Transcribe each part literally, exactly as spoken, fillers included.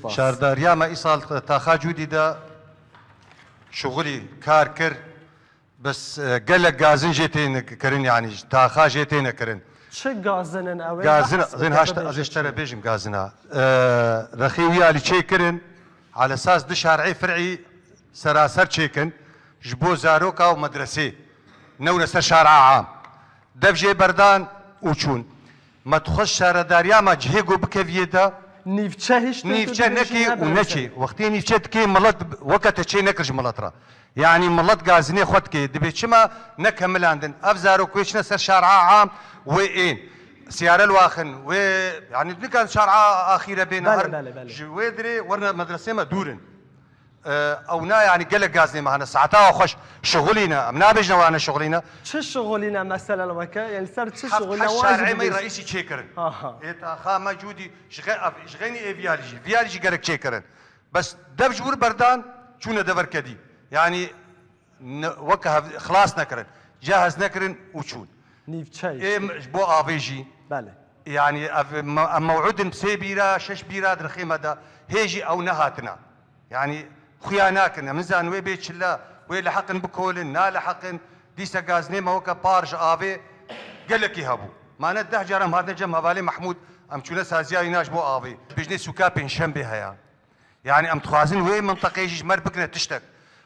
Şaredariya me îsal taxa Cûdî de şixulî kar kir, bes, e, gelek gazin jê têne kirin, yanî taxa jê têne kirin. Çi gazin in ew ê? Gazin, Behs zên bike, haşta bibêje ez ji te re çi? Bêjim gazina. E, rexê wî alî çêkirin, alesas di şarê fir'î seraser çêkin, ji bo zaroka û medresê. Newne ser şara am. Dev jê berdan û çûn. Me dixwest şaredariya me cihê ku bikeviyê de. Nîvçe hiştin tu Nîvçe dibêjî nekê ne û berze. Neçê. Wextê nîvçe dikê, milet weke te çê nekir ji milet re. Yanî milet gazinê xwe dikê. Dibê çima nekemilandin? Ev zarok wê çine ser şara am wê ên. Siyare li waxin wê, yanî nikan şara axîre bêne Belê, her belê, belê. Ji wê dirê werine medresê me dûr in. E, ew na, yanî gelek gazinê me hene. Saeta xweş şixulîne. Em nabêjine wane şixulîne. Çi şixulîne mesela li weke? Yanî ser çi Heft, şixulîne heşt wan jî şarê me bibêjî? Reîsî çêkirin. Aha. Ê taxa me Cûdî ji xe-, ev, ji xeynî ê viyalî jî. Viyalî jî gerek çêkirin. Bes dev ji wir berdan çûne dever kedî. Yanî ne, weke hev, xilas nekirin. Cehaz nekirin û çûn. Nîvçe Ê işte. M-, ji bo avê jî. Belê. Yanî ev me-, em mew'udin sê bîra, şeş bîra dirxê me de. Hê jî ew nehatina. Yanî xuya nakin. Em nizanin wê bê çila, wê li heqin bikolin, na li heqin. Dîsa gazinê me weke par ji avê gelekî hebû. Mane deh cara em hatine cem hevalê Mehmûd, em çûne saziya wîna ji bo avê. Bijnê sûka Pêncşembê heye. Yanî em dixwazin wê mintiqê jî ji me re bikine tiştek.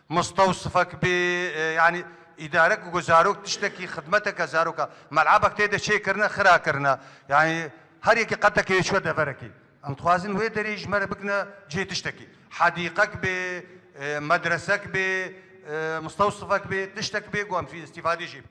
Mistewsifek bê, e, yanî îdarek û zarok tiştekî xidmeteke zaroka. Mel'abek tê de çêkirine, xira kirine. Yanî her yekê qetekê wê çûye deverekê. Em dixwazin wê derê ji me re bikine cihê tiştekî. Hedîqek bê, e, medresek bê, e, mistewsifek bê, tiştek bê ku em îstîfadê jê bikin.